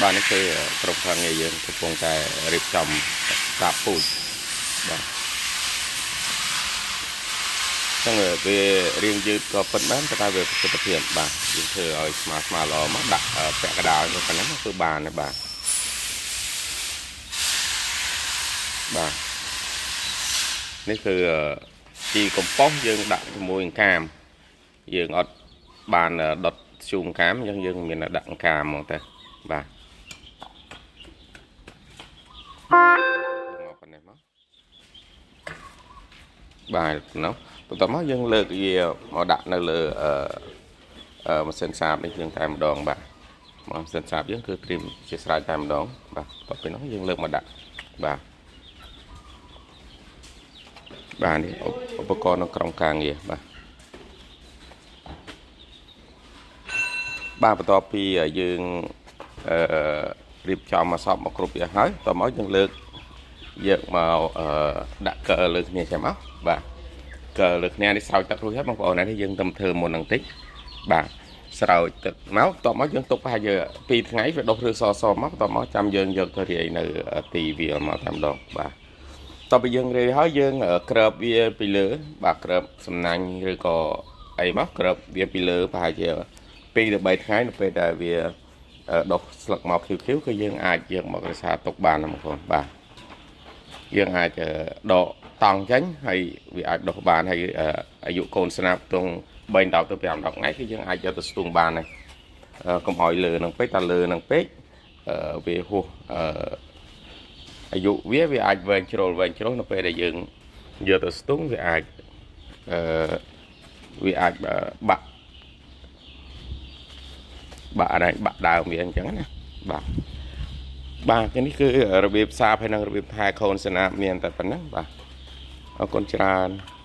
បាទនេះគឺក្រុមការងារយើងកំពុងតែរៀបចំកាប់ពូជបាទចឹងវារៀងយឺតក៏ពិតមែនប៉ុន្តែវាប្រសិទ្ធភាពបាទយើងធ្វើឲ្យស្មើស្មើល្អមកដាក់ពាក់កណ្ដាលទៅប៉ុណ្ណឹងគឺបានហើយបាទបាទនេះគឺជីកំប៉ុស្តយើងដាក់ជាមួយអង្កាមយើងអត់បានដុតធ្យូងកាមអញ្ចឹងយើងមានដាក់អង្កាមហ្មងទៅបាទមកប៉ុណ្ណេះមកបាទនោះបន្ទាប់មកយើងលើកវាមកដាក់នៅលើអឺម៉ាស៊ីនសាបនេះយើងតែម្ដងបាទម៉ាស៊ីនសាបយើងគឺត្រៀមជាស្រេចតែម្ដងបាទបន្ទាប់ពីនោះយើងលើកមកដាក់បាទបាទនេះឧបករណ៍នៅក្រុមការងារបាទបាទបន្ទាប់ពីយើងអឺរៀបចំមកសពមកគ្រប់វាហើយតមកយើងលើកយកមកអឺដាក់កើលើគ្នាចាំមកបាទកើលើគ្នានេះស្រោចទឹករួចហើយបងប្អូននេះយើងទៅធ្វើមុននឹងតិចបាទស្រោចទឹកមកតមកយើងទុកប្រហែលជា2ថ្ងៃវាដុះឬសសមកតមកចាំយើងយកទៅរាយនៅទីវាលមកតែម្ដងបាទតទៅយើងរាយហើយយើងក្របវាពីលើបាទក្របសំណាញ់ឬក៏អីមកក្របវាពីលើប្រហែលជា2ទៅ3ថ្ងៃនៅពេលដែលវាដុះស្លឹកមកខៀវៗគឺយើងអាចយកមករក្សាទុកបានណាបងប្អូនបាទយើងអាចដកតង់ចេញហើយវាអាចដុះបានហើយអាយុកូនស្នាប់ទង3 10ទៅ5 10ថ្ងៃគឺយើងអាចយកទៅស្ទូងបានហើយកុំឲ្យលើនឹងពេកតែលើនឹងពេកវាហួសអាយុវាវាអាចវែងជ្រុលវែងជ្រុលនៅពេលដែលយើងយកទៅស្ទូងវាអាចអឺវាអាចបាក់បាក់អរបាក់ដើមវាអញ្ចឹងណាបាទបាទនេះគឺរបៀបសាបហើយនិងរបៀបថែខូនស្នាមមានតែប៉ុណ្ណឹងបាទអរគុណច្រើន។